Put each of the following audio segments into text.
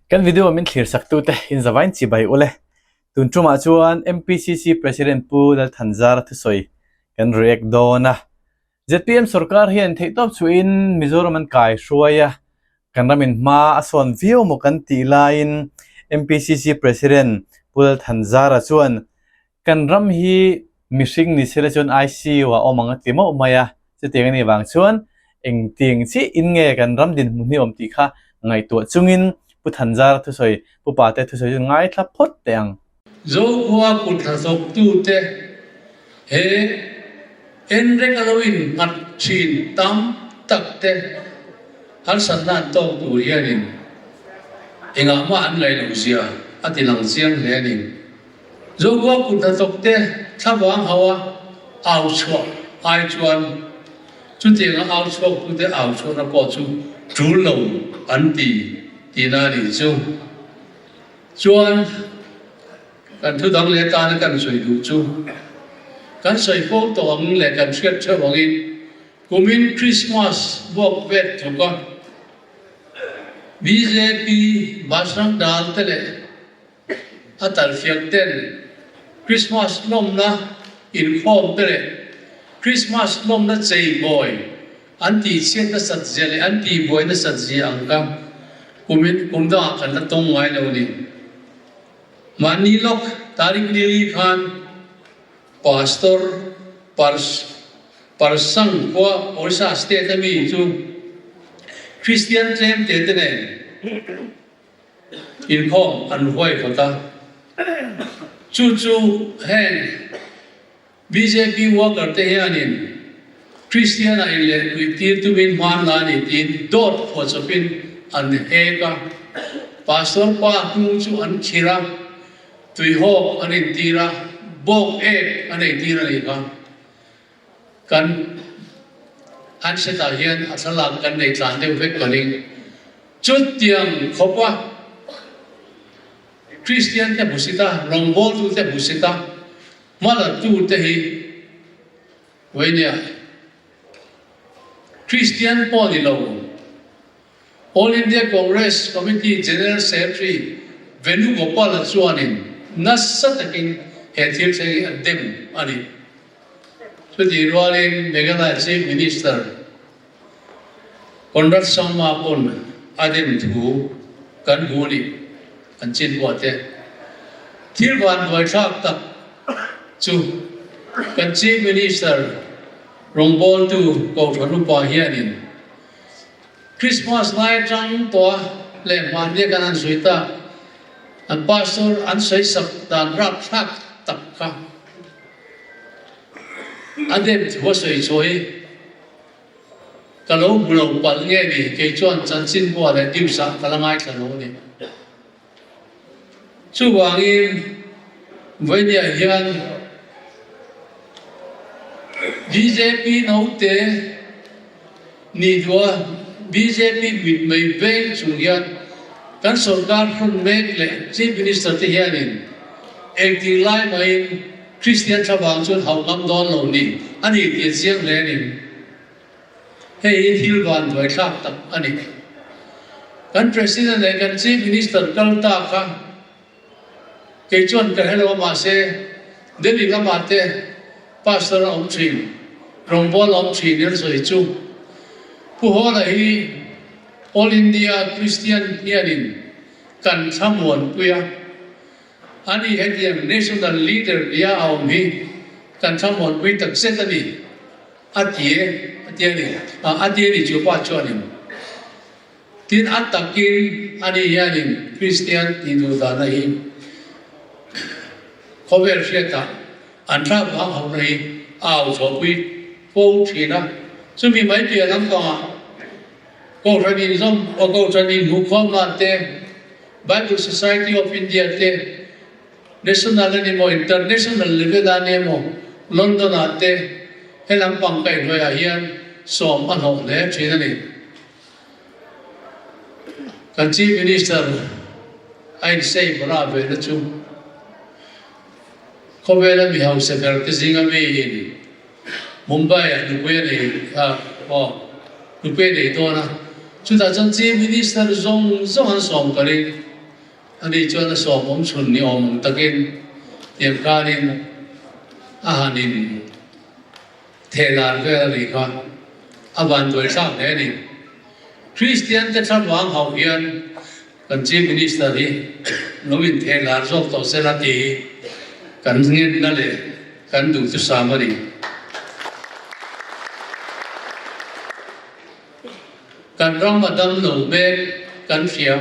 Kan video min thlir sak tute in zavain chibai ule. Tun tumah chuan MPCC President Pu Lalthanzara thusawi kan react dawn a. Zpm sorkar hian theihtawp chhuahin Mizoram an kai hruai a, kan ramin hma a sawn viau maw kan tih laiin MPCC President Pu Lalthanzara chuan kan ram hi mihring ni sela chuan ICU ah awm ang a ti mauh mai a, chutiang anih vang chuan engtiang chiahin nge kan ram dinhmun hi awm tih kha ngaihtuah chungin Pu Thanzara thusawi, Pu Pate thusawi chu ngaithla phawt teh ang. Zokhua kut hnathawktute he enreng a lo innghat thin tam tak te harsatna an tawk tur hianin engah mah an ngaih loh zia a ti lang chiang hle a ni. Zokhua kut hnathawkte thlavang hauha au chhuah ai chuan chutianga au chhuaktute au chhuahna pawh chu tul lo an ti tihna a nih chu. Chuan kan thu dang leh tana kan sawi duh chu kan sawi fo tawh ang leh kan hriat theuh angin kumin Christmas buak vet tluka bjp Bajrang Dal te leh a talfiak ten Christmas lawmna inkhawm te leh Christmas lawmna cheimawi An tihchhiat nasat zia leh an tihbuai nasat zia ang kha kumin kum dangah kan la tawng ngai lo ni. Mahni lawk Tarik Nili khan Pastor Pars Parsang khua Orissa state a mi chu Kristian tlem te te nen inkhawm an huaihawt a, chu chu heng Bjp worker te hianin Kristian a inlehpui tir tumin hman la ni tiin dawt phuahchawpin an hek a, Pastor pa hnung chu an khirh a, tuihawk an intir a, bawk ek an eitir a nih kha. Kan handset ah hian a thlalak kan nei tlan deuh vek ka ring. Chutiang khawpa Kristian te hmusit a, rawngbawltu te hmusit a, Hmalatu te hi Wainia Kristian pawh ni lo, All India Congress Committee General Secretary Venugopal-a chuanin nasa takin he thil thleng hi a dem a ni. Chutih rualin Meghalaya Chief Minister Conrad Sangma pawn a dem thu kan hmu a ni, an chin buah te. Thil vanduaithlak tak chu kan Chief Minister rawngbawltu Kohhran upa hianin Christmas lai atang tawha leh hmannia kan han sawi tak an Pastor an sawisak dan rapthlak tak kha a dem thu a sawi chhuah hi Ka lo hmu lo palh nge ni, kei chuan chanchinbua leh news ah ka la ngaithla lo a ni. Chuvangin vawinia hian bjp naute ni duha bjp mitmei veng chung hian kan sorkar hlun mek leh Chief Minister te hianin engtik lai mahin Kristian thlavang chuan hauh ngam dawn lo ni a ni tih a chiang hle a ni. Hei hi thil vanduai thlak tak a ni. Kan President leh kan Chief Minister kal ta kha kei chuan ka hre lo a mahse Delhi lamah te Pastor a awm thin, rawngbâwl a awm thin i sawi chu Pu Hawla hi All India Christian hianin kan thlamuanpui a. Ani hetiang national leader nia a awm hi kan thlamuanpui tak zet a ni, a ti e, a ti a ni, a ti a ni chu pa chuanin. Tin, a takin ani hianin Kristian tih duh dahna hi khawvel hriatah an thlak vang hauhna hi a au chhuahpui fo thin a, chumi mai piah lampangah Kohhran inzawm aw Kohhran inhmuhkhawmna te, Bible Society of India te, National a ni maw International level a ni emaw London ah te he lampang kaihhnuaiah hian sawm a hlawh hle thin a ni. Kan Chief Minister a insei bara ve na chu khawvela mi hausa ber te zinga miin Mumbai ah nupui a nei a aw nupui a nei dawn a, chutah chuan Chief Minister zawng zawng an sawm ka ring. Ani chuan a sawm awm chhun ni awm ang takin tiang khanin a han in theh lar vel a nih kha. A vanduai thlak hle a ni. Kristian te thlavang hauh hian kan Chief Minister hi lo in theh lar zawk tawh sela tih hi kan ngenna leh kan duhthusam a ni. Kan ram a dam lo mek kan hria.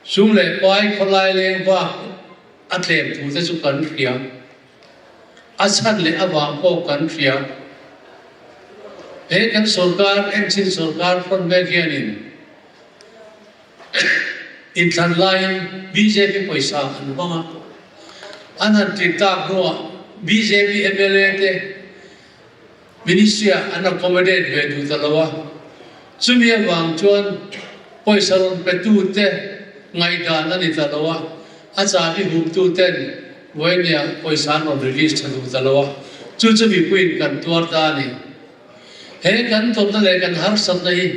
Sum leh pai khawlai leng bak a tlem thu te chu kan hria. A chhan leh avang pawh kan hria. He kan sorkar, Enchin sorkar hrawn mek hianin inthlan laiin bjp pawisa an hmang a. An han tlin tak hnuah bjp mla te Ministry ah an accommodate ve duh ta lo a, chumi avang chuan pawisa rawn pe tu te ngaihdan a ni ta lo a, a chahbi hup tu ten Vawinia pawisa an rawn release tha duh ta lo a, chu chu mipuiin kan tuar ta a ni. He kan tawpna leh kan harsatna hi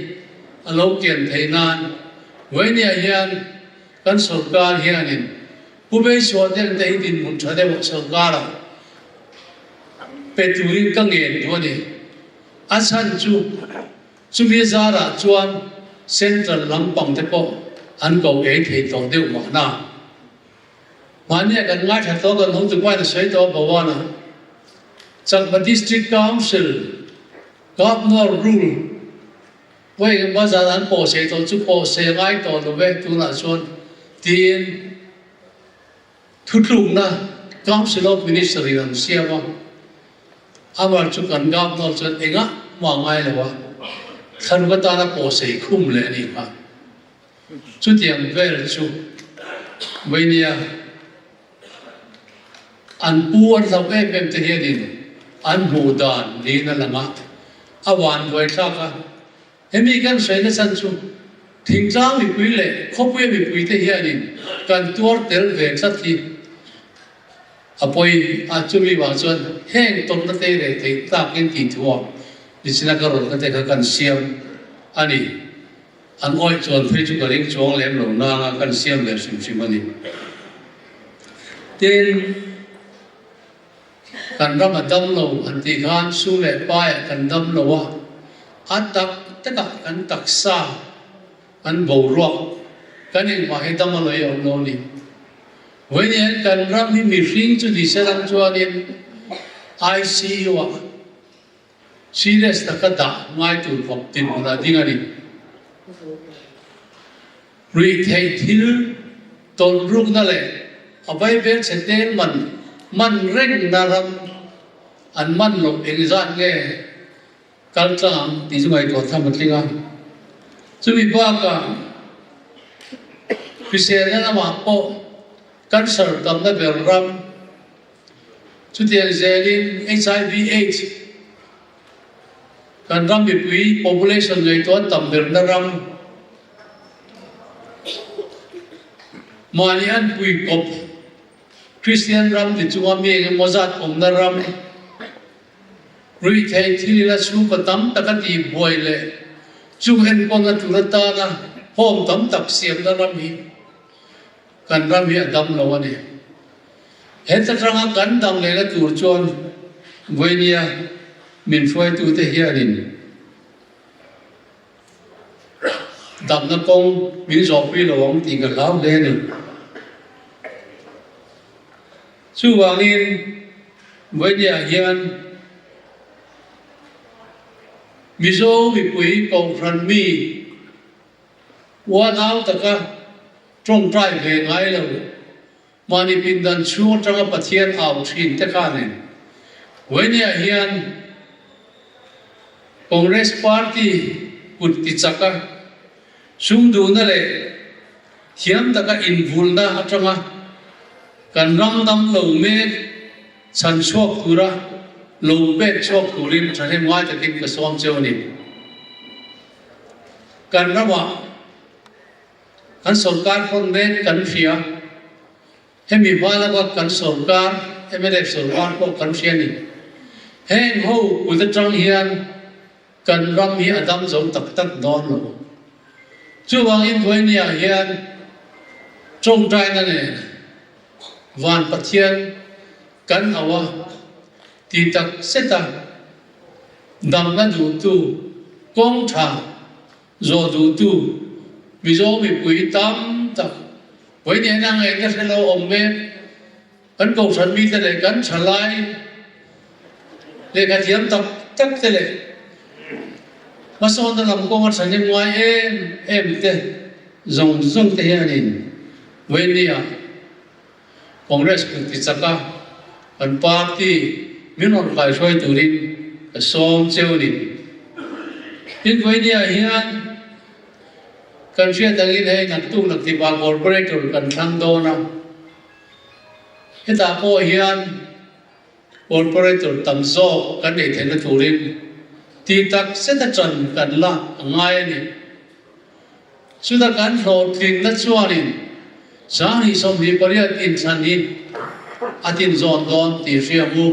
a lo kian theih nan Vawinia hian kan sorkar hianin Pu Beisuah deuh te hi dinhmun tha deuh sorkarah pe turin ka ngen duh a ni. A chhan chu chumi zarah chuan Central lampang te pawh an ko ei thei tawh deuh mahna. Mahnia kan ngaithla tawh kan hotu pahin a sawi tawh a Bhawana Chakma District Council Governor Rule Vawi engmaw zan an pawhsei tawh chu pawhsei a ngai tawh lo ve tunah chuan tiin thutlukna Council of Minister in an siam a, amah chu kan Governor chuan engah mah ngai lo a, thlanva tana pawhsei khum leh a nih kha. Chutiang vel chu Vainia an pu an hlauh em em te hianin an hmuh dan niin a lang a, a vanduai thlak a. Hemi kan sawi nachhan chu thingtlang mipui leh khawpuia mipui te hianin kan tuar tel ve tlat hi a pawi a, chumi vang chuan heng tawrhna te reh theih takin tih thuah nichina ka rawlna te kha kan siam a ni. An awih chuan phei chu ka ring chuang lem lo nanga kan siam ve hrim hrim a ni. Tin, kan ram a dam lo an tih khan su leh paiah kan dam lo a, a tak takah kan taksa, kan boruak, kan engmah hi dam a lo i awm lo a ni. Vawiin hian kan ram hi mihring chu ni se lam chuanin ICU-ah Serious taka dah ngai tur khawp dinhmun a ding a ni. Ruihtheih thil tawn rukna leh a vaibel chhe te man man rengna ram an man loh engzat nge kal tlang ang tih chu ngaihtuah tham a tling a. Chumi bakah hriselna lamah pawh cancer tamna ber ram Chutiang zelin HIV Aids kan ram mipui population ngaihtuah tam berna ram mahni an pui kawp Kristian ram ti chunga mi eng emaw zat awmna ram ruihtheih thil ila chhungkaw tam tak a tih buai leh chung enkawlna tur atana home tam tak siamna ram hi Kan ram hi a dam lo a ni. Heta tanga kan dam lehna tur chuan Vawinia min hruaitute hianin damna kawng min zawhpui lo ang tih ka hlau hle a ni. Chuvangin Vawinia hian Mizo mipui Kohhran mi Uanau taka tawngtai ve ngai lo, mahni pindan chhung atanga Pathian au thin te khanin Vawinia hian Congress Party kut ti chaka sum duhna leh thiam taka invulna atanga kan ram dam lo mek Chhan chhuak tura lo pek chhuak turin thahnem ngai takin ka sawm cheu a ni. Kan ramah kan sorkar hawn mek kan hria, hemi hma laka kan sorkar, mnf sorkar pawh kan hria a ni. Heng ho kut atang hian kan ram hi a dam zo tak tak dawn lo. Chuvangin Vawinia hian. Tawngtaina nen Van Pathian kan au a, ti tak zet a, damna duhtu, kawng tha zawh duhtu Mizo mipui tam tak vawiin ena ngaihna hre lo awm mek. Kan kohhran mite leh kan thalai lehkha thiam tak tak te leh hmasawnna lam kawnga thahnem ngai em em te zawng zawng te hianin vawinia Congress kut ti chaka kan party min rawn kaihruai turin ka sawm cheu a ni. Tin, vawinia hian kan hriat angin hei naktuk naktipa corporator kan thlang dawn a. Hetah pawh hian corporator tam zawk kan neih theihna turin tih tak zet a ṭan kan la a ngai a ni. Chuta kan hlawhtlinna chuanin 2028 inthlan hi a tinzawn dawn tih hria mu.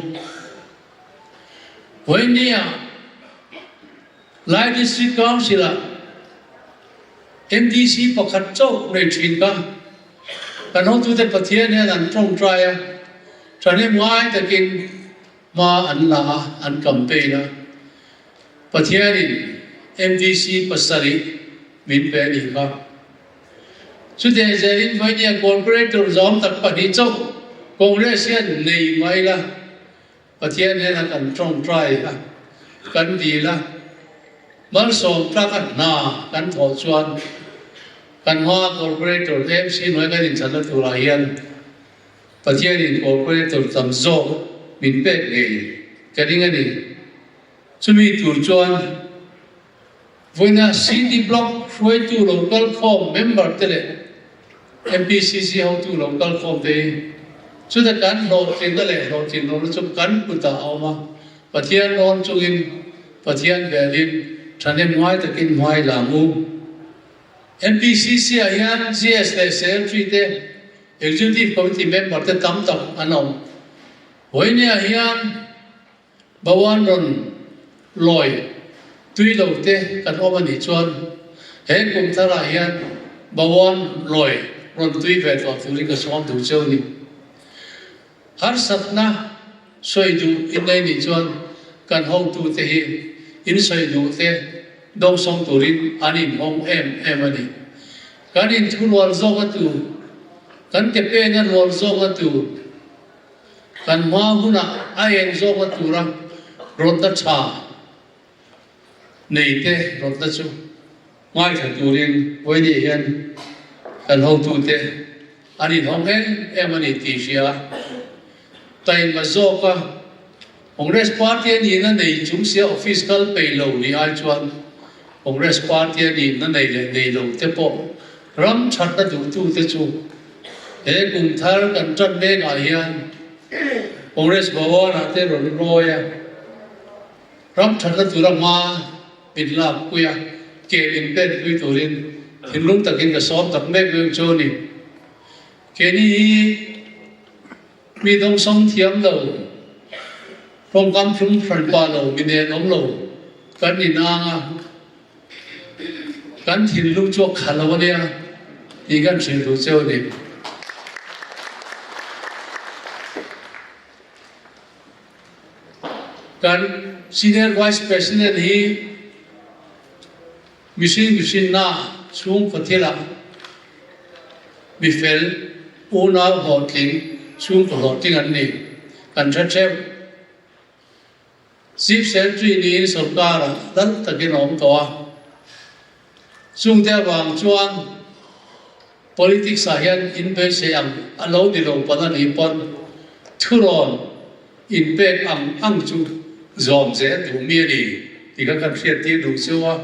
Vawinia Lai District Council-ah MDC pakhat chauh nei thin kha kan hotute Pathian hian an tawngtai a, thahnem ngai takin hma an la a, an campaign a. Pathianin MDC pasarih min pe a nih kha. Chutiang zelin vawinia Corporator zawm tak pahnih chauh Congress hian nei mai la, Pathian hnena kan tawngtai a, kan dil a, malsawm tlaka hna kan thawh chuan kan hmaa Corporator MC hnuai kan inchhanna turah hian Pathianin Corporator tam zawk min pek ngei ka ring a ni. Chumi tur chuan Vawiina CD Block hruaitu lo kal khawm member te leh MPCC hotu lo kal khawm te hi chuta kan hlawhtlinna leh hlawhtlin lohna chu kan kutah a awm a, Pathian rawn chungin Pathian velin thahnem ngai takin hmai la ang u. MPCC ah hian GS leh Secretary te, Executive Committee member te tam tak an awm. Vawiina hian Bawan rawn lawi tui lo te kan awm a nih chuan he kum tharah hian Bawan lawi rawn tui ve tawh turin ka sawm duh cheu ni. Harsatna sawi duh in nei nih chuan kan hotute hi in sawi duh te dawngsawng turin an inhawng em em a ni. Kan inthurual zawk a tu, kan ke pen a rual zawk a tu, Kan hma hunah a eng zawka tura rawtna tha nei te rawtna chu ngaithla turin Vawiini hian kan hotute an inhawng em em a ni tih hria a. Taima zawka Congress Party a nihna nei chung sia office kal peih lo nih ai chuan Congress Party a nihna nei leh nei lo te pawh ram thatna duhtute chu He kum thar kan tan mekah hian Congress Bhavan-ah te rawn rawi a, ram thatna tura hma min lakpui a, ke min penpui turin thinlung takin ka sawm tak mek mek chu a ni. Keini hi mi dawngsawm thiam lo, tawngkam thlum hranpa lo, mi nen awm lo kan ni nang a. Kan thinlung chu a kha lo a nia tih kan hrilh duh cheu a ni. Kan Senior Vice President hi mihring mihrinna chhungkaw thilah mi fel, unau hlawhtling, chhungkaw hlawhtling an ni. Kan hre theuh. Chief Secretary niin sorkar-ah dal takin a awm tawh a, chungte avang chuan politics-ah hian inbeisei ang a lo ni lo pawn a nih pawn thurawn inpek ang ang chu zawm zel duh mi a ni tih kha kan hriattir duh chu a.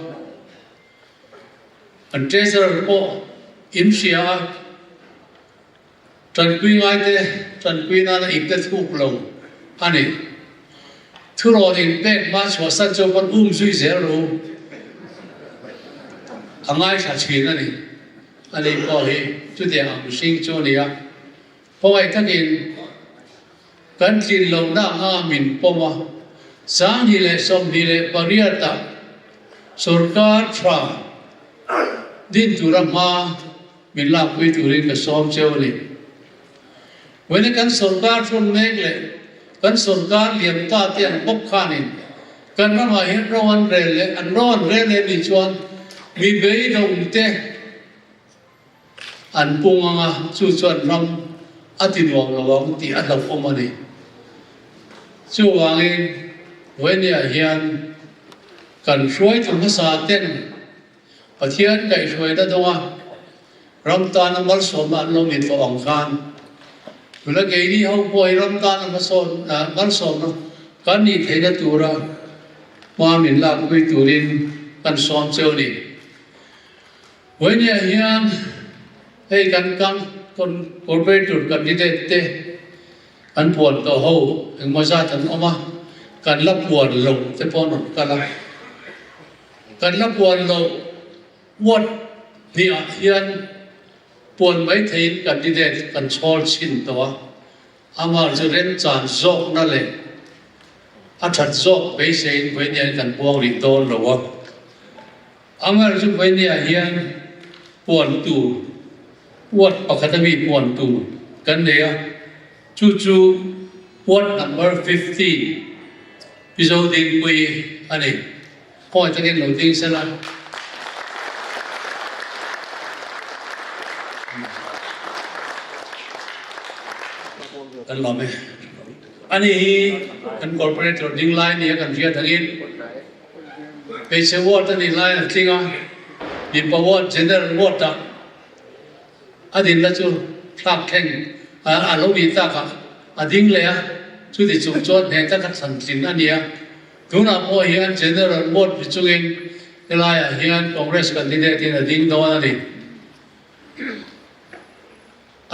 An Treasurer pawh inhria a. Tanpui ngaite tanpui nana ipte thuk lo a ni. Thurawn inpek hma chhuahsan chu pawn um zui zel ru a ngaithla thin a ni. Ani pawh hi chutiang ang mihring chu a ni a, khawngaih takin kan tlin lohna anga min pawm a, 2028 ah sorkar tha din tura hma. min lakpui turin ka sawm cheu a ni. Vawiina kan sorkar hrawn mek leh kan sorkar liam ta te ang bawk khanin kan ramah hian ro an rel leh an ro an rel leh nih chuan mi beidawng te an pung ang a, chu chuan ram a ti nuam lo ang tih a hlauhawm a ni. Chuvangin vawiiniah hian kan hruaitu hmasa ten Pathian kaihhruaina dawnga ram tana malsawmna an lo ni tawh ang khan tuna keini ho pawh hi ram tana hmasawn malsawmna kan nih theihna tura hma min lakpui turin kan sawm cheu a ni. Vawinia hian hei kan kan corporator candidate te an puan tawh ho engmaw zat an awm a, kan la puan lo te pawh an rawn kal a. Kan la puan loh ward hniah hian puan mai theiin candidate kan chhawl chhin tawh a, amah chu remchan zawkna leh a that zawk beiseiin vawiiniah kan puang rih dawn lo a. Amah chu vawiiniah hian puan tur ward pakhat ami puan tur kan nei a, chu chu ward number 15 Mizo Dingpui a ni. Khawi takin lo ding sela. Kan lawm e. Ani hi kan corporator ding lai nia kan hriat angin hmeichhe ward a nih lai a tling a, mipa ward general ward ah A dinna chu thlak thleng a lo nih takah a ding leh a, chuti chung chuan hneh taka thlan tling a ni a. Tunah pawh hian General Ward ni chungin helaiah hian Congress candidate in a ding dawn a ni.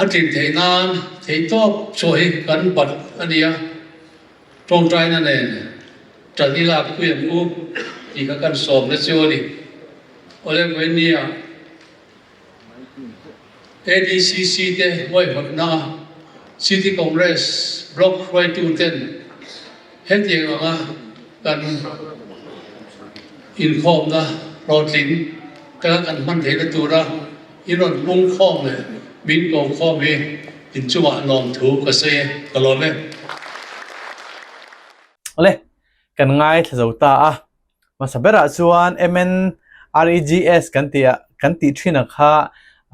A tlin theih nan theihtawp chhuah hi kan bat a ni a, tawngtaina nen ṭan i lak pui ang u tih kha kan sawmna chu a ni. Awle Vawinia. ADCC te huaihawtna City Congress Block hruaitu ten hetiang anga kan inkhawmna hlawhtling taka kan hman theihna tura in rawn pung khawm leh min ko khawm hi inchungah lawmthu ka sawi e, ka lawm e. Awle, kan ngaithla zo ta a. Hmasa berah chuan MNREGS kan tih ah kan tih thin ang kha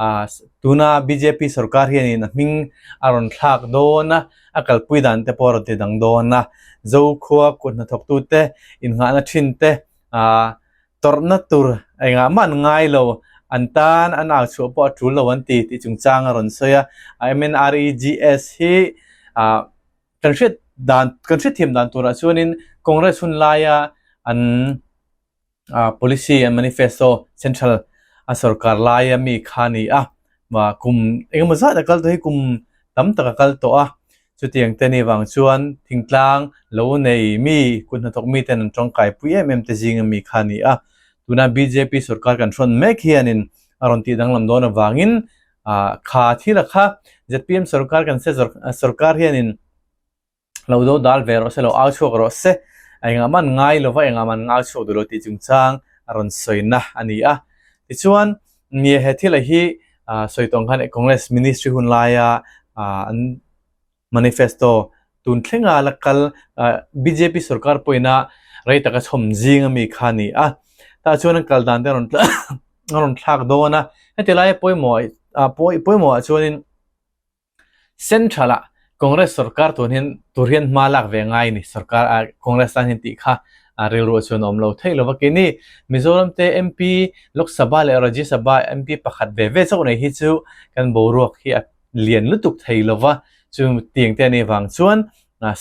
ah tuna bjp sorkar hianin a hming a rawn thlak dawn a, a kalpui dan te pawh a rawn ti dang dawn a. Zokhua kut hnathawktute innghahna thin te ah tawrhna tur engah mah an ngai lo, an tan an au chhuah pawh a tul lo an ti tih chungchang a rawn sawi a. MNREGS hi ah. Kan hriat dan kan hriatthiam dan turah chuanin Congress hun laia an ah policy an manifesto central a sorkar laia mi kha a ni a mah kum engemaw zat a kal tawh hi kum tam tak a kal tawh a chutiang te ni vang chuan thingtlang lo nei mi kut hnathawk mi ten an tawngkai pui em em te zinga mi kha a ni a tuna bjp sorkar kan hrawn mek hianin a rawn tih danglam dawn avangin ah kha thil a kha zpm sorkar kan se sorkar hianin lo do dal ve rawh se lo au chhuak rawh se engah man ngai lova engah man ngau chhuak duh lo tih chungchang a rawn sawina a ni a tichuan nia he thil a hi ah sawi tawng khan congress ministry hun laia ah an Manifesto tun thlenga la kal bjp sorkar pawhina rei taka chhawm zing ami kha a ni a. Tah chuan an kal dan te a rawn a rawn thlak dawn a. Heti laia pawimawh ah pawimawh ah chuanin Central ah Congress sorkar tun hian tur hian hma lak ve ngai a ni. Sorkar ah Congress tan hian tih kha rilru ah chuan a awm lo theih lo va. Keini Mizoram te MP Lok Sabha leh Rajya Sabha MP pakhat ve ve chauh nei hi chu kan boruak hi a lian lutuk thei lova chu tiang te a nih vang chuan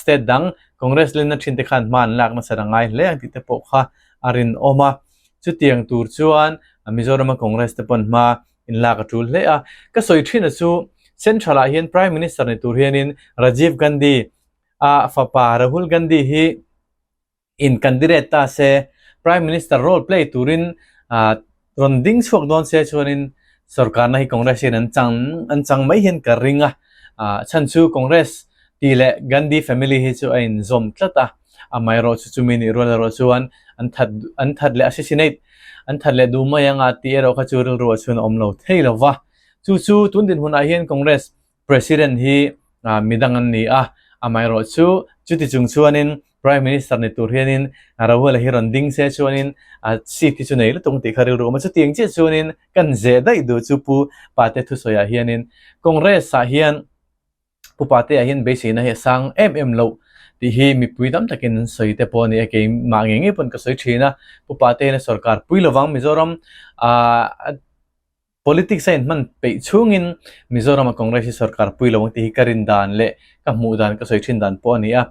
state dang Congress lenna thin te khan hma an lak nasa ra ngai hle ang tih te pawh kha a rinawm a. Chutiang tur chuan Mizorama Congress te pawn hma in lak a tul hle a. Ka sawi thin a chu Central ah hian Prime Minister ni tur hianin Rajiv Gandhi a fapa Rahul Gandhi hi in candidate ta se, Prime Minister role play turin rawn ding chhuak dawn se chuanin sorkarna hi Congress hian an chang an chang mai hian ka ring a, chhan chu Congress tih leh Gandhi family hi chu a inzawm tlat a, amaherawh chu chumi nih rual erawh chuan an that an that leh assassinate an that leh duh mai anga tih erawh kha chu rilru ah chuan a awm lo thei lo va. Chu chu tun dinhmunah hian Congress President hi midang an ni a, amaherawhchu chuti chung chuanin Prime Minister ni tur hianin Rahul-a hi rawn ding se chuanin seat hi chu nei lutuk ang tih kha rilru a awm a. Chutiang chiah chuanin kan zeh daih duh chu Pu Pate thusawiah hianin Congress-ah hian Pu Patea hian beiseina hi a sang em em loh tih hi mipui tam takin an sawi te pawh a ni a, keimah ngei ngei pawn ka sawi thin a, Pu Patea hian a sorkar pui lovang Mizoram ah Politics a inhman peih chhungin Mizorama Congress hi sorkar pui lo ang tih hi ka rin dan leh ka hmuh dan ka sawi thin dan pawh a ni a.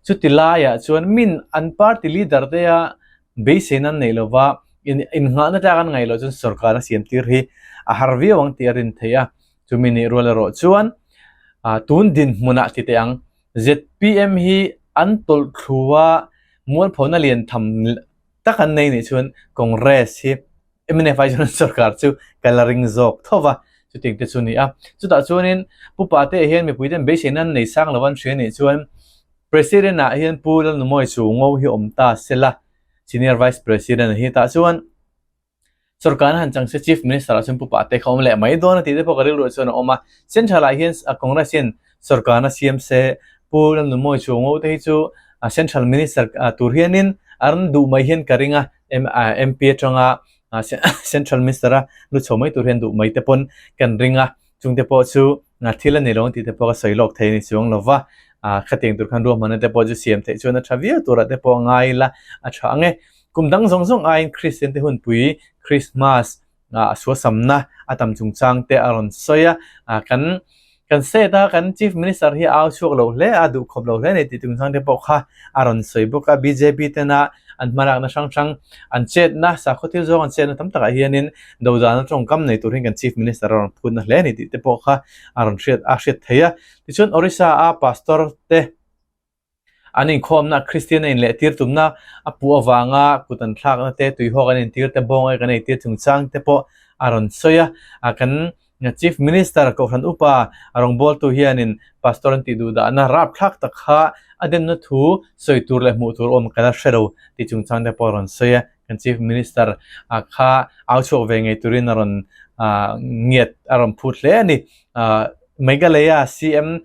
Chuti laiah chuan min an party leader te a beiseina an neih lova innghahna tlak an ngaih loh chuan sorkar a siam tir hi a har viau ang tih a rin theih a. Chumi nih rual erawh chuan tun dinhmunah ti teh ang zpm hi an tawlh thlu a mualphona lian tham tak an nei nih chuan Congress hi mnf ai chuan sorkar chu ka la ring zawk tho va, chutiang te chu a ni a. Chutah chuanin Pu Patea hian mipui ten beiseina an nei sang lo an hria nih chuan President ah hian Pu Lalnumawi chu ngo hi awm ta sela, Senior Vice President hi tah chuan sorkarna han chang se Chief Minister ah chuan Pu Patea kha awm leh mai dawn a tih te pawh ka rilruah chuan a awm a. Central ah hian Congress hian sorkarna siam se Pu Lalnumawi chu ngo te hi chu Central Minister tur hianin a rawn duh mai hian ka ring a, MP atanga Central Minister a lu chho mai tur hian duh mai te pawn kan ring a, chungte pawh chu thil a ni lo ang tih te pawh ka sawi lawk thei a ni chuang lo va, khatiang tur khan ruahmanna te pawh chu siam theih chuan a tha viau turah te pawh a ngai ila a tha ang e. Kum dang zawng zawng aiin Kristian te hunpui Christmas a suasamna a tam chungchang te a rawn sawi a, kan kan state a kan Chief Minister hi a au chhuak lo hle a, duhkhawp lo hle a ni tih chungchang te pawh kha a rawn sawi bawk a, bjp tena an hmalakna hrang hrang an chetna sakhaw thil zawng an chetna tam takah hianin dodalna tawngkam nei tur hian kan Chief Minister a rawn phutna hle a ni tih te pawh kha a rawn hriat a hriat theih a, tichuan Orissa a Pastor te An inkhawmna, Kristian a inlehtir tumna a puh avanga kut an thlakna te, tuihawk an intir te, bawng ek an eitir chungchang te pawh a rawn sawi a. Kan Chief Minister, Kohhran Upa rawngbawltu hianin Pastor an tih duh dahna rapthlak tak kha a denna thu sawi tur leh hmuh tur awm ka la hre lo tih chungchang te pawh a rawn sawi a. Kan Chief Minister kha au chhuak ve ngei turin a rawn ngiat, a rawn phut hle a ni. Meghalaya CM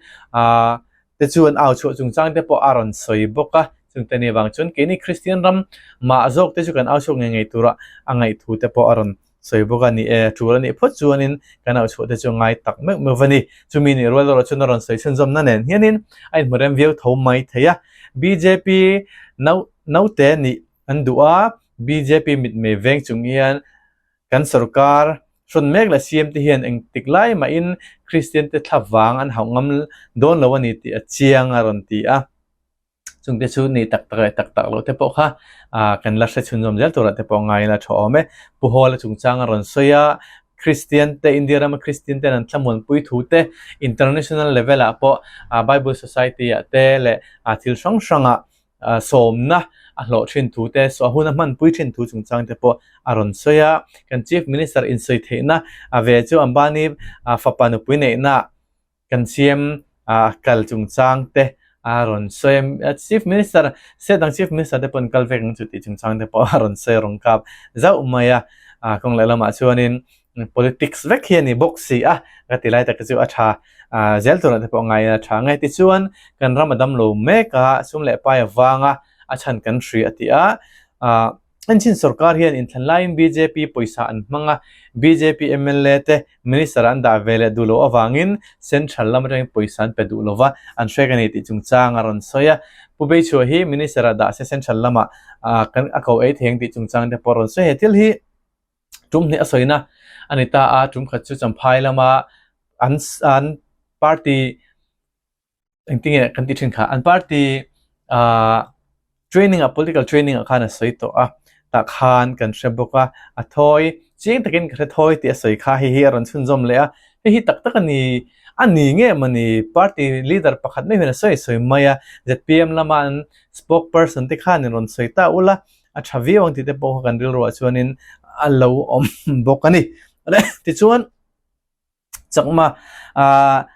te chu an au chhuah chungchang te pawh a rawn sawi bawk a, chungte ni avang chuan keini Kristian ram mah zawk te chu kan au chhuak ngei ngei tura a ngaih thu te pawh a rawn sawi bawk a ni e, tul a nih phawt chuanin kan au chhuah te chu ngai tak meuh meuh va ni. Chumi nih rual erawh chuan a rawn sawi chhunzawmna nen hianin a inhmu rem viau tho mai thei a, bjp nau naute nih an duh a, bjp mitmei veng chung hian Kan sorkar hrawn mek leh CM te hian engtik lai mahin Kristian te thla vang an hauh ngam dawn lo a ni tih a chiang a rawn ti a. Chungte chu ni tak tak leh tak tak loh te pawh kha kan la hre chhunzawm zel turah te pawh ngaiin a tha awm e. Pu Hawla chungchang a rawn sawi a, Kristian te, India rama Kristian ten an thlamuanpui thu te, international level ah pawh Bible Society ah te leh thil hrang hrangah sawmna a hlawh thin thu te, a hun a hmanpui thin thu chungchang te pawh a rawn sawi a. Kan Chief Minister insawi theihna a ve chu Ambani fapa nupui neihna kan CM kal chungchang te a rawn sawi a. Chief Minister, state dang Chief Minister te pawh an kal vek ang chu tih chungchang te pawh a rawn sawi a rawn kap zauh mai a. Kawng lehlamah chuanin Politics vek hi a ni bawk si a, ka ti lai tak chu a tha zel turah te pawh ngai a tha nge tichuan kan ram a dam lo mek a, sum leh pai avanga a chhan kan hri a ti a, Enchin sorkar hian inthlan laiin bjp pawisa an hmang a, bjp mla te minister an dah ve leh duh loh avangin central lam atangin pawisa an pe duh lova an hrek a ni tih chungchang a rawn sawi a, Pu Beichhua hi minister ah dah se central lamah kan a ko ei thei ang tih chungchang te pawh a rawn sawi he thil hi. Tum hnih a sawina a ni ta a, tum khat chu Champhai lama an an party engtinge kan tih thin kha an party ah training ah political training ah khan a sawi tawh a, tah khan kan hre bawk a, a thawi chiang takin ka hre thawi tih a sawi kha hei hi a rawn chhunzawm leh a, hei hi tak tak a ni a ni nge mawni party leader pakhat mai hian a sawi sawi mai a, zpm lama an spoke person te khan in rawn sawi ta ula. a tha viau ang tih te pawh kha kan rilruah chuanin a lo awm bawk a ni. Tichuan chakma ah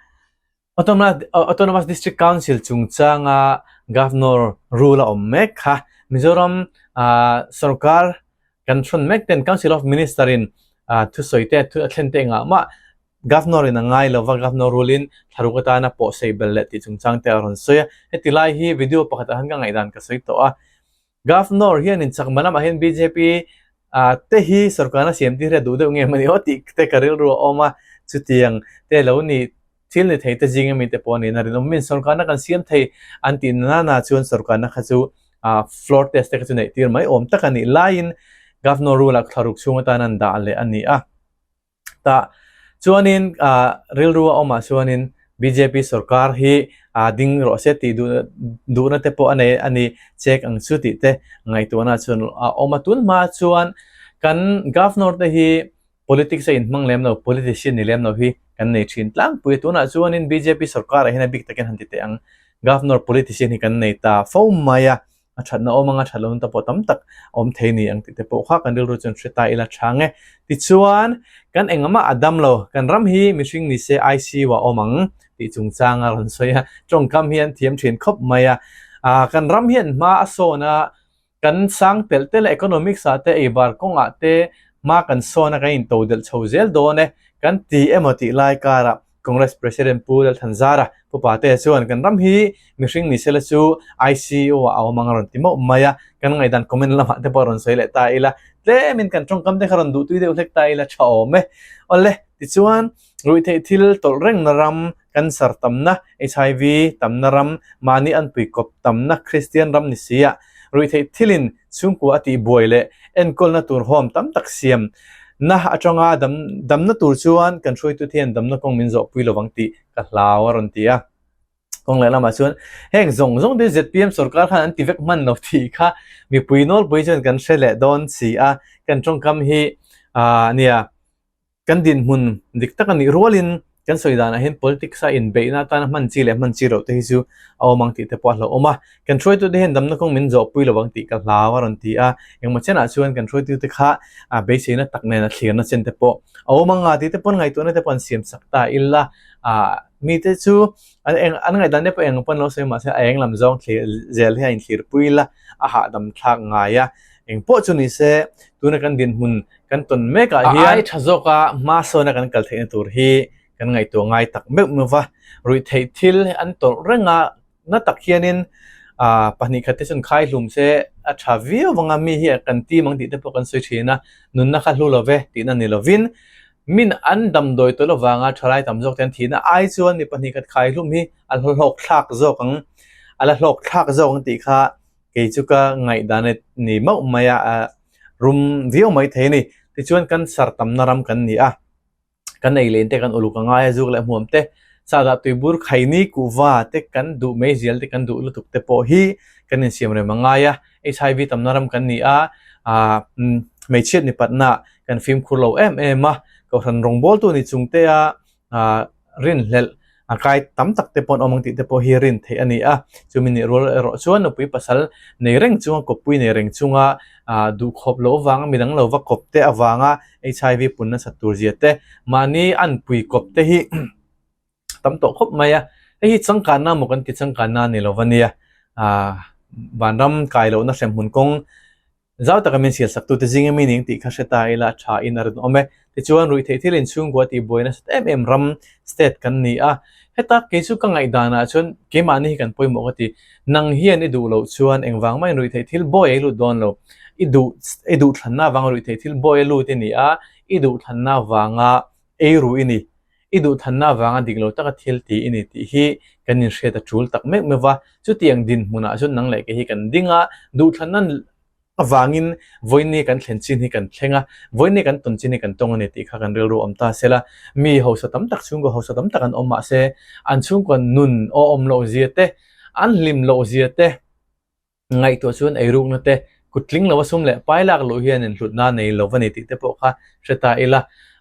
Autonomous District Council chungchanga Governor rule a awm mek kha Mizoram ah sorkar kan hrawn mek ten Council of Minister in ah thusawi te a thlen te engah mah. Governor in a ngai lova, Governor rule in thlaruk atana pawh sei belh leh tih chungchang te a rawn sawi a. Heti lai hi video pakhatah khan ka ngaihdan ka sawi tawh a. Governor hianin chakma lamah hian bjp te hi sorkarna siam tir hi a duh deuh nge mawni aw tih te ka rilru a awm a, chutiang te lo ni thil ni thei te zinga mite pawh niin a rinawm. Min sorkarna kan siam thei an tih nana chuan sorkarna kha chu floor test te kha chu neih tir mai awm tak a nih laiin Governor rule ah thlaruk chhung atan an dah leh a ni a. Tah chuanin rilru a awmah chuanin bjp sorkar hi ding rawh se tih duhna te pawh a nei a ni chek ang chu tih te ngaihtuahna chuan a awm a. Tun hma chuan kan governor te hi politics a inhmang lem lo, politician ni lem lo hi kan nei thin tlangpui a. Tunah chuanin bjp sorkarah hian a bik takin han ti teh ang, governor politician hi kan nei ta fo mai a. A thatna awm anga that lohna te pawh tam tak awm thei ni ang tih te pawh kha kan rilru chuan hre ta ila tha nge. Tichuan, kan engmah a dam lo, kan ram hi mihring ni se ICU ah awm ang tih chungchang a rawn sawi a, tawngkam hi an thiam thin khawp mai a. Aa kan ram hian hma a sawn a, kan sang telh telh a, economics ah te, eibar kawngah te hma kan sawn a, kan intodelh chho zel dawn e kan ti emaw tih lai karah Congress President Pu Lalthanzara Pu Pate chuan kan ram hi mihring ni sela chu ICU ah a awm ang a rawn ti mauh mai a, kan ngaihdan comment lamah te pawh a rawn sawi leh ta ila, tlemin kan tawngkam te kha rawn duhtui deuh hlek ta ila tha awm e. Awle, tichuan ruihtheih thil tawlh rengna ram, cancer tamna, HIV tamna ram, mahni anpui kawp tamna Kristian ram ni si ah ruihtheih thilin chhungkua a tihbuai leh enkawlna tur home tam tak siam na atanga dam damna tur chuan kan hruaitute hian damna kawng min zawhpui lovang tih ka hlau a rawn ti a. Kawng leh lamah chuan heng zawng zawng te zpm sorkar khan an ti vek hman lo tih kha mipui nawlpui chuan kan hre leh dawn si a, kan tawngkam hi ah nia. Kan dinhmun dik tak a nih rualin kan sawi danah hian politics a inbeihna atana hman chi leh hman chi loh te hi chu a awm ang tih te pawh a hlauhawm a. Kan hruaitute hian damna kawng min zawhpui lo ang tih ka hlau a rawn ti a. Engmaw chenah chuan kan hruaitute kha beiseina tak nena thlirna chen te pawh a awm ang a tih te pawn ngaihtuahna te pawh an siam chak ta ila. Mite chu an eng an ngaihdan te pawh eng pawn lo sawi mahse a eng lam zawng thlir zel hi a inthlirpui ila a hahdam thlak ngai a. Eng pawh chu ni se tuna kan dinhmun Kan tawn mekah hian a ai tha zawka hma sawna kan kal theihna tur hi kan ngaihtuah ngai tak meuh meuh va. Ruihtheih thil an tawlh reng a, na tak hianin ah pahnih khat te chuan khai hlum se a tha viau vang a, mi hi kan tim ang tih te pawh kan sawi thin a, nunna kha hlu lo ve tihna ni lovin min an damdawi tawlh avanga thalai tam zawk te an thihna ai chuan mi pahnih khat khai hlum hi a hlawk thlak zawk ang, a la hlawk thlak zawk ang tih kha kei chu ka ngaihdan a ni mauh mai a. rum viau mai thei a ni. Tichuan cancer tamna ram kan ni a, kan ei leh in te kan uluk a ngai a, zuk leh hmuam te, sahdah tuibur khaini kuhva te kan duh mai zial te kan duh lutuk te pawh hi kan insiam rem a ngai a, HIV tamna ram kan ni a, aah hmeichhiat nipatna kan fimkhur lo em em a, kohhran rawngbawltu ni chung te a ah rinhlelh a kai tam tak te pawh an awm ang tih te pawh hi rin theih a ni a, chumi nih rual erawh chuan nupui pasal nei reng chunga kawppui nei reng chunga ah duhkhawp loh avanga midang lo va kawp te avanga HIV pun nasat tur zia te mahni anpui kawp te hi tam tawh khawp mai a, hei hi changkanna maw kan ti changkanna a ni lo va nia ah vanram kai lohna hremhmun kawng Zau taka min sial saktute zinga mi ning tih kha hre ta ila a tha in a rinawm e. Tichuan, ruihtheih thil inchhungkua tih buai nasat em em ram, state, kan ni a. Heta kei chu ka ngaihdanah chuan keimahni hi kan pawimawh ka ti. Nang hian i duh loh chuan engvang mahin ruihtheih thil bawi a i lut dawn lo. I duh i duhthlanna avanga ruihtheih thil bawi a lut i ni a, i duhthlanna avanga ei ru i ni. I duhthlanna avanga dik lo taka thil ti i ni tih hi kan inhriat a tul tak meuh meuh va. Chutiang dinhmunah chuan nang leh kei hi kan ding a, duhthlanna avangin vawiinni kan thlen chin hi kan thleng a, vawiinni kan tawn chin hi kan tawng a ni tih kha kan rilru awm ta se la. Mi hausa tam tak, chhungkaw hausa tam tak an awm mahse an chhungkaw nun awm loh zia te, an hlim loh zia te, Ngaihtuah chuan eirukna te, kut tling lova sum leh pai lak luh hian inhlutna nei lo va ni tih te pawh kha hre ta ila.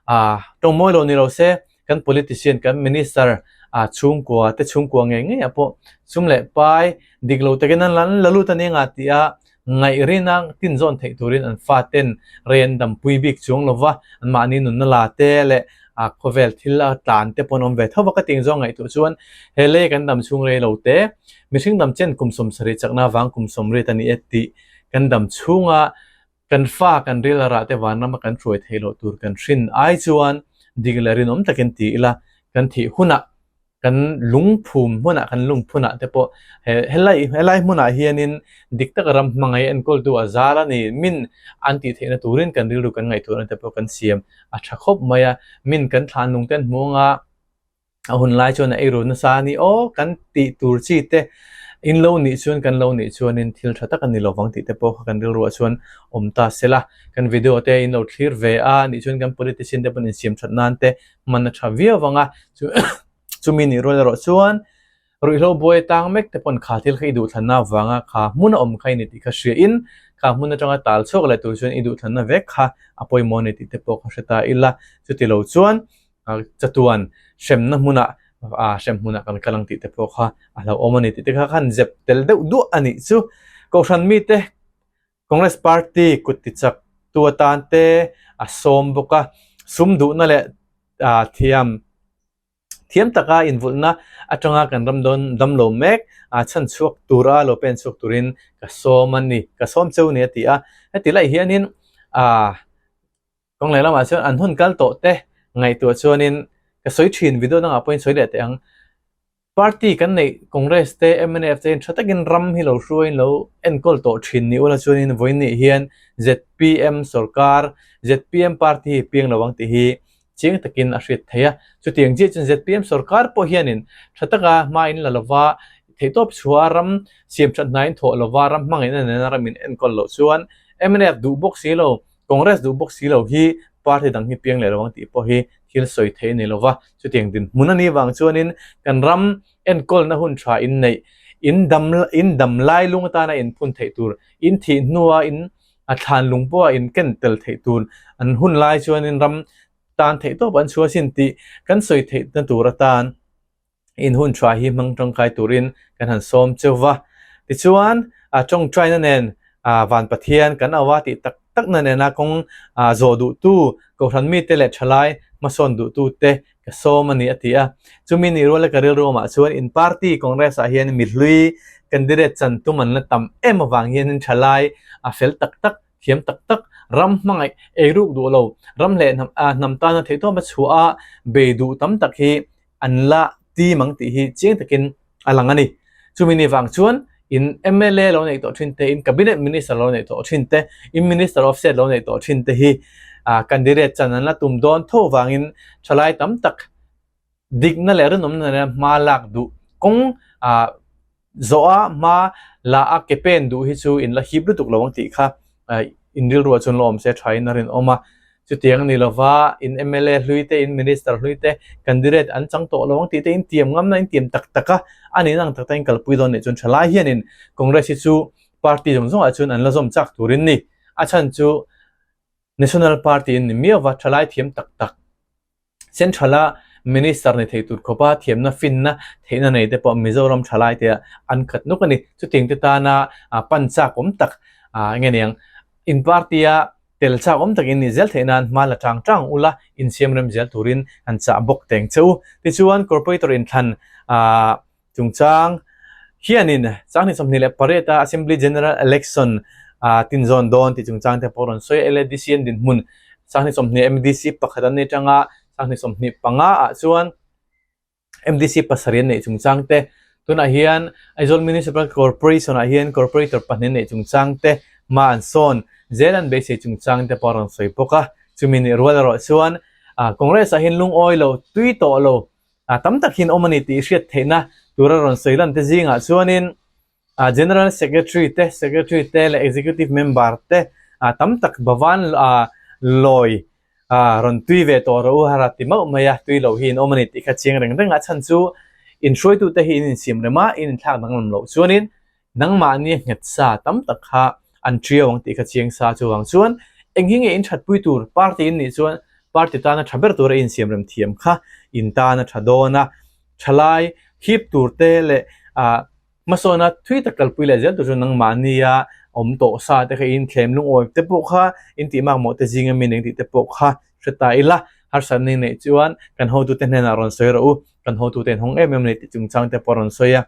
Aaa, tawngmawi lo ni lo se, kan politician, kan minister, aa chhungkua te chhungkua ngei ngeiah pawh sum leh pai dik lo takin an la lut a ni anga tia ngaih rina tinzawn theih turin an faten rei an dampui bik chuang lo va, anmahni nunna la te leh aa khawvel thil a tlan te pawh an awm ve tho va ka tih zawng ngaihtuah chuan he lei kan dam chhung rei lo te, Mihring dam chen kum 70 chakna avang kum 80 a ni e tih kan dam chhunga kan fa kan ril a rah te vanrama kan hruai theih loh tur kan hrin ai chuan Dik leh rinawm takin ti ila kan thih hunah kan lungphum hmunah kan lungphunah te pawh he helai helai hmunah hianin dik taka ram hmangaih enkawltu a zal a ni min an tih theihna turin kan rilru kan ngaihtuahna te pawh kan siam a tha khawp mai a min kan thlan nung te an hmu anga a hun lai chuan a eiru nasa a ni aw kan tih tur chi te in lo nih chuan kan lo nih chuanin thil tha tak a ni lovang tih te pawh kha kan rilruah chuan awm ta sela kan video te in lo thlir ve a nih chuan kan politician te pawhin insiam that nan te hman a tha viau vang a chumi nih rual erawh chuan ruihhlo buai tang mek te pawn kha thil kha i duhthlanna avanga kha hmun a awm kha i ni tih kha hria in kha hmun atanga tal chhuak leh tur chuan i duhthlanna vek kha a pawimawh a ni tih te pawh kha hre ta ila chuti lo chuan chatuan hremna hmunah ah hrem hmunah kan kal ang tih te pawh kha a hlauhawm a ni tih te kha khan zep tel deuh duah a nih chu kohhran mite Congress Party kut ti chak tu atan te a sawm bawk a, sum duhna leh ah thiam thiam taka invulhna atanga kan ram dawn damlo mek ah chhan chhuak tura lo pen chhuak turin ka sawm a ni, ka sawm cheu ni a ti a, heti lai hianin ah kawng leh lamah chuan an hun kal tawh te ngaihtuah chuanin ka sawi thin video dangah pawhin sawi leh teh ang. Party kan neih Congress te mnf te hian tha takin ram hi lo hruaiin lo enkawl tawh thin ni ula chuanin vawiin hian zpm sorkar zpm party hi piang lo ang tih hi chiang takin a hriat theih a. Chutiang chiah chuan zpm sorkar pawh hianin tha taka hma in la lova theihtawp chhuah ram siam that hna in thawh lova ram hmangaihna nena ram in enkawl loh chuan mnf duh bawk si lo Congress duh bawk si lo hi party dang hi piang leh lo ang tih pawh hi thil sawi theih a ni lo va, chutiang dinhmun a nih vang chuanin kan ram enkawlna hun tha in neih, in dam in dam lai lung atana in phun theih tur, in thih hnua in a thlan lung pawha in ken tel theih tur an hun lai chuanin ram tan theih tawp an chhuah sin tih kan sawi theihna tur atan. In hun tha hi hmang tangkai turin kan han sawm cheu va. Tichuan, a tawngtaina nen van Pathian kan au a tih tak takna nena kawng zawh duhtu, Kohhran mite leh thalai hmasawn duhtute ka sawm a ni a ti a. Chumi nih ruala ka rilru awmah chuan in party Congress ah hian mihlui candidate chan tum an la tam em avang hianin thalai a fel tak tak, thiam tak tak, ram hmangaih eiruk duh lo, ram leh hnam tana theihtawp a chhuah a bei duh tam tak hi an la tim ang tih hi chiang takin a lang a ni. Chumi ni vang chuan in mla lo neih tawh thin te, in cabinet minister lo neih tawh thin te, in minister of state lo neih tawh thin te hi candidate chan an la tum dawn tho vangin thalai tam tak dikna leh rinawmna nena hma lak duh kawng Zawha hma la a ke pen duh hi chu in la hip lutuk lo ang tih kha in rilruah chuan la awm se tha in a rinawm a. Chutiang a ni lova in mla hlui te, in minister hlui te candidate an chang tawh lo ang tih te in tiam ngamna in tiam tak tak a, a nih ang tak tak in kalpui dawn nih chuan tha lai hianin Congress hi chu party zawng zawngah chuan an la zawm chak turin ni. A chhan chu National Party in ni miau va thalai thiam tak tak Central-a Minister ni thei tur khawpa thiamna finna theihna nei te pawh Mizoram thalai te an khat nuk a ni. Chutiang te tana pan chak awm tak enge niang in party-a tel chak awm takin nih zel theih nan hma la tang tang ula insiam rem zel turin an chah bawk teng che u. Tichuan Corporator inthlan Chungchang hianin 28 a Assembly General Election tinzawn dawn tih chungchang te pawh rawn sawi a. LADC an dinhmun 20 MDC pakhat an nei tanga 25 ah chuan MDC pasarih an neih chungchang te tunah hian Aizawl Municipal Corporation ah hian Corporator pahnih an neih chungchang te hma an sawn zel an beisei chungchang te pawh a rawn sawi bawk a. Chumi nih rual erawh chuan Congress ah hian lungawi lo tui tawh lo a tam tak hian awm a ni tih hriat theihna tura rawn sawi lan te zingah chuanin ah General Secretary te, Secretary te leh Executive Member te ah tam tak Bhavan ah lawi ah rawn tui ve tawh rawh u a ra ti mauh mai a, tui loh hi in awm a ni tih kha chiang reng reng a chhan chu inhruaitute hi in insiam rem a, in inthlak danglam loh chuanin Nangmahni nghet sa tam tak kha an ṭiau ang tih kha chiang sa chuvang chuan eng hi nge in ṭhatpui tur party in nih chuan party tana ṭha ber tura insiam rem thiam kha in tan a ṭha dawn a, ṭhalai hip tur te leh ah hmasawna thui tak kalpui leh zel tur chu nangmahnia awm tawh sa te kha in thlem lungawi te pawh kha in tih makmawh te zinga mi eng tih te pawh kha hre ta ila harsatna in neih chuan kan hotute hnenah rawn sawi rawh u, kan hotute in hawng em em a ni tih chungchang te pawh a rawn sawi a.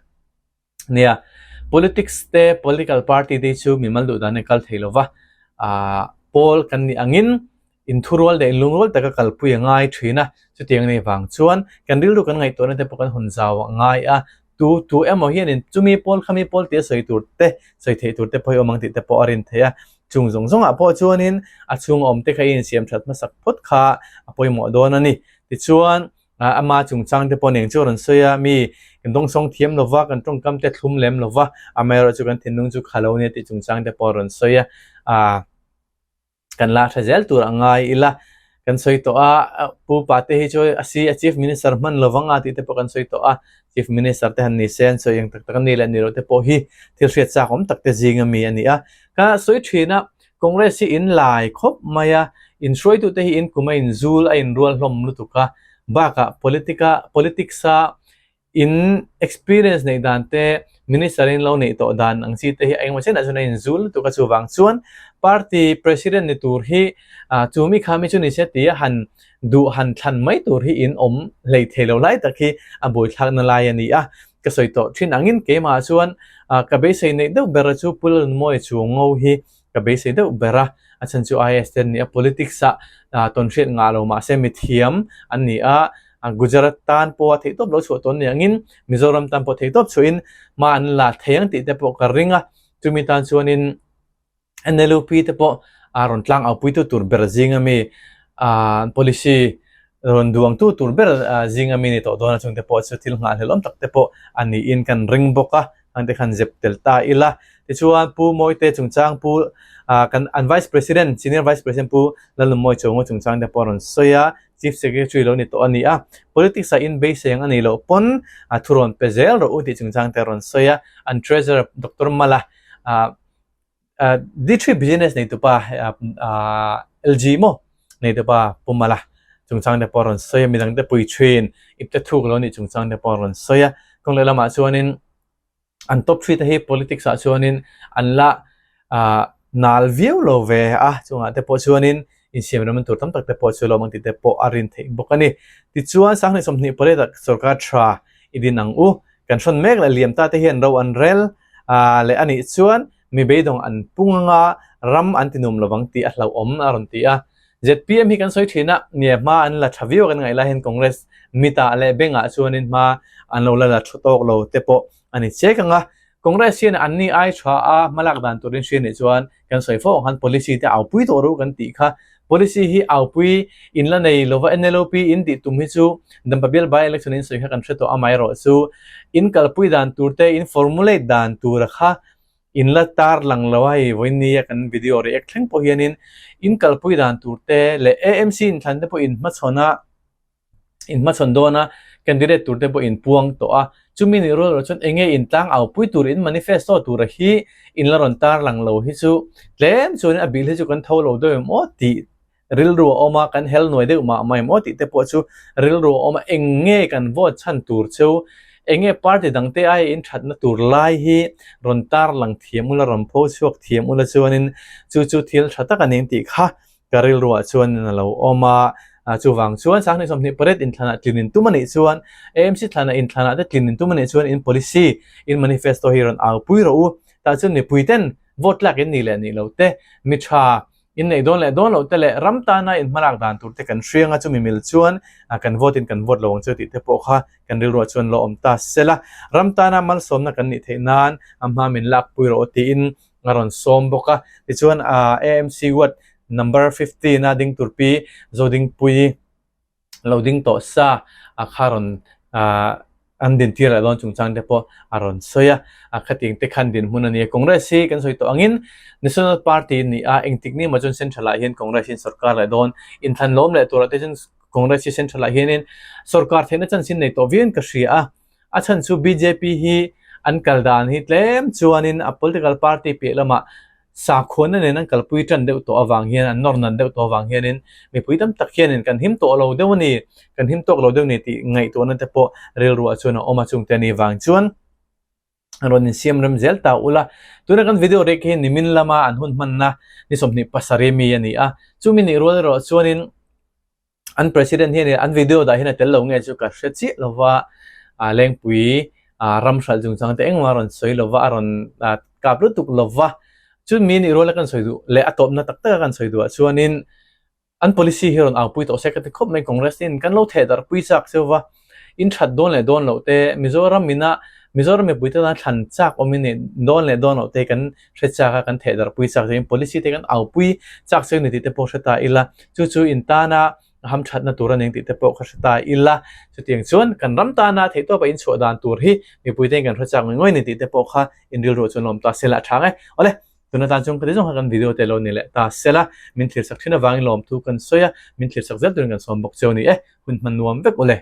Nia, politics te political party te hi chu mimal duh dan in kal thei lo va, aah pawl kan nih angin Inthurual leh inlungrual taka kalpui a ngai thin a, chutiang nei vang chuan kan rilru kan ngaihtuahna te pawh kan hawn zau a ngai a, tu tu emaw hianin chumi pawl khami pawl tia sawi tur te, sawi theih tur te pawh hi awm ang tih te pawh a rin theih a, chung zawng zawngah pawh chuanin a chhunga awm te kha i insiam that hmasak phawt kha a pawimawh dawn a ni. Tichuan. Ama chungchang te pawh nen chu a rawn sawi a, mi kan dawngsawng thiam lo va, kan tawngkam te thlum lem lo va, amaherawhchu chu kan thinlung chu kha lo nia tih chungchang te pawh a rawn sawi a, ah kan la hre zel tur a ngai ila kan sawi tawh a, Pu Pate hi chu a si a Chief Minister hman lo vang a tih te pawh kan sawi tawh a, Chief Minister te han ni se an sawi ang tak tak a ni leh ni loh te pawh hi thil hriat chak awm tak te zing ami a ni a, ka sawi thin a. Congress hi in lai khawp mai a, in hruaitute hi in kum a in zul a in rual hlawm lutuk a, bakah politic-a politics-a in experience neih dan te, minister in lo neih tawh dan ang chi te hi a engemaw chenah chuan a in zul lutuk a, chuvang chuan party president ni tur hi chu mi kha mi chu ni se tia han duh han thlan mai tur hi in awm hlei thei lo lai tak hi a buaithlakna lai a ni a, ka sawi tawh thin angin keimah chuan ka beisei neih deuh ber chu Pu Lalnunmawia Chuango hi ka beisei deuh ber a, a chhan chu IAS te an ni a, politics ah tawnhriat ngah lo mahse mithiam an ni a, Gujarat tan pawha theihtawp lo chhuah tawh an ni angin Mizoram tan pawh theihtawp chhuahin hma an la thei ang tih te pawh ka ring a, chumi tan chuanin NLUP te pawh a rawn tlang au puitu tur ber zinga mi ah policy rawn duangtu tur ber zinga mi ni tawh dawn a chungte pawh chu thil nghahhlelh awm tak te pawh a niin kan ring bawk a hang te khan zep tel ta ila tichuan Pu Mawite chungchang Pu ah kan an Vice President Senior Vice President Pu Lalnunmawii Chawngaw chungchang te pawh a rawn sawi a Chief Secretary lo ni tawh a ni a politics ah in beisei ang a nih loh pawn a thurawn pe zel rawh u tih chungchang te a rawn sawi a an Treasurer Doctor Mala ah D3 business nei tupa LG maw nei tupa Pu Mala chungchang te pawh a rawn sawi a, midang te pui thin ipte thuk lo nih chungchang te pawh a rawn sawi a, kawng leh lamah chuanin an top three te hi politics ah chuanin an la nal viau lo ve a, chungah te pawh chuanin insiam rem tur tam tak te pawh chu lo awm ang tih te pawh a rin theih bawk a ni. Tichuan Sanghnih 28 ah sorkar tha i din ang u, kan hrawn mek leh liam ta te hian ro an rel ah leh a nih chuan mi beidawng an pung anga ram an ti nuam lovang tih a hlauhawm a rawn ti a. Zpm hi kan sawi thin a, nia hma an la tha viau kan ngaih lai hian Congress mitah leh bengah chuanin hma an lo la la thu tawk lo te pawh a ni chek ang a. Congress hian anni ai tha a hmalak dan turin hria nih chuan kan sawi fo ang khan policy te aupui tawh ru kan tih kha. Policy hi aupui in la nei lova NLUP in tih tum hi chu Dampa bial by election in sawi kha kan hre tawh amaherawh chu in kalpui dan tur te in formulate dan tura kha in la tar lang lo a hei vawinia kan video react thleng pawh hianin in kalpui dan tur te leh AMC inthlan te pawh in hmachhawn a in hmachhawn dawn a, candidate tur te pawh in puang tawh a, chumi nih rual erawh chuan enge in tlang au pui tur in manifesto tura hi in la rawn tar lang lo hi chu tlem chuan a bil hi chu kan tho lo deuh em aw tih rilru a awm a, kan hel nuai deuh mah mah em aw tih te pawh chu rilru a awm a, eng nge kan vote chhan tur chu eng nge party dang te aia in thatna tur lai hi rawn tar lang thiam ula rawn pho chhuak thiam ula chuanin chu chu thil tha tak a ni ang tih kha Ka rilruah chuan a lo awm a, chuvang chuan Sanghnih 28 inthlanah tlin in tum a nih chuan, AMC thlanah inthlanah te tlin in tum a nih chuan in policy, in manifesto hi rawn aupui rawh u. Tah chuan mipui ten vote tlak in nih leh nih loh te, mi tha in neih dawn leh dawn loh te leh ram tana in hmalak dan tur te kan hriang a, chumi mil chuan kan vote in kan vote lo ang chu tih te pawh kha kan rilruah chuan lo awm ta sela. Ram tana malsawmna kan nih theih nan a hma min lakpui rawh u tiin a rawn sawm bawk a, tichuan AMC ward number 15 a ding tur pi Zodingpuii lo ding tawh sa a kha rawn an din tir leh dawn chungchang te pawh a rawn sawi a, a khatiang te khan dinhmun a ni a, Congress hi kan sawi tawh angin National Party a ni a, engtik ni emaw chuan Central ah hian Congress hi sorkar leh dawn, inthlan lawm leh turah te chuan Congress hi Central ah hianin sorkar theihna chanchin nei tawh viauin ka hria a. A chhan chu bjp hi an kal dan hi tlem chuanin a political party piah lamah sakhuana nen an kalpui tan deuh tawh avang hian an nawr nan deuh tawh avang hianin mipui tam tak hianin kan him tawh lo deuh a ni, kan him tawk lo deuh a ni tih ngaihtuahna te pawh rilruah chuan a awm a chungte a nih vang chuan rawn insiam rem zel ta ula. Tuna kan video rek hi nimin lama an hun hmanna ni 27 mi a ni a, chumi nih rual erawh chuanin An president hian an video dah hian a tel lo nge chu ka hre chiah lo va, ah Lengpui ah ram hralh chungchang te engmah a rawn sawi lo va, a rawn ah kap lutuk lo va, chu mi nih ruala kan sawi duh leh a tawpna tak taka kan sawi duhah chuanin. An policy hi rawn aupui tawh se ka ti khawp mai Congress in kan lo theh darh pui chak cheu va, in that dawn leh dawn loh te, Mizoram ina Mizoram mipui te tan thlan chak awm in nih dawn leh dawn loh te kan hre chak a, kan theh darh pui chak cheu in policy te kan aupui chak cheu ni tih te pawh hre ta ila, chu chu in tana hamthatna tur a ning tih te pawh kha hre ta ila, chutiang chuan kan ram tana theihtawpa in chhuah dan tur hi mipui te in kan hre chak ngawih ngawih ni tih te pawh kha in rilruah chuan lawm ta se la a tha nge. Awle. Tuna tan chuan ka ti zawng kha kan video te lo ni leh ta sela, min thlir sak thin avangin lawmthu kan sawi a, min thlir sak zel turin kan sawm bawk cheu ni e, hun hman nuam vek ule.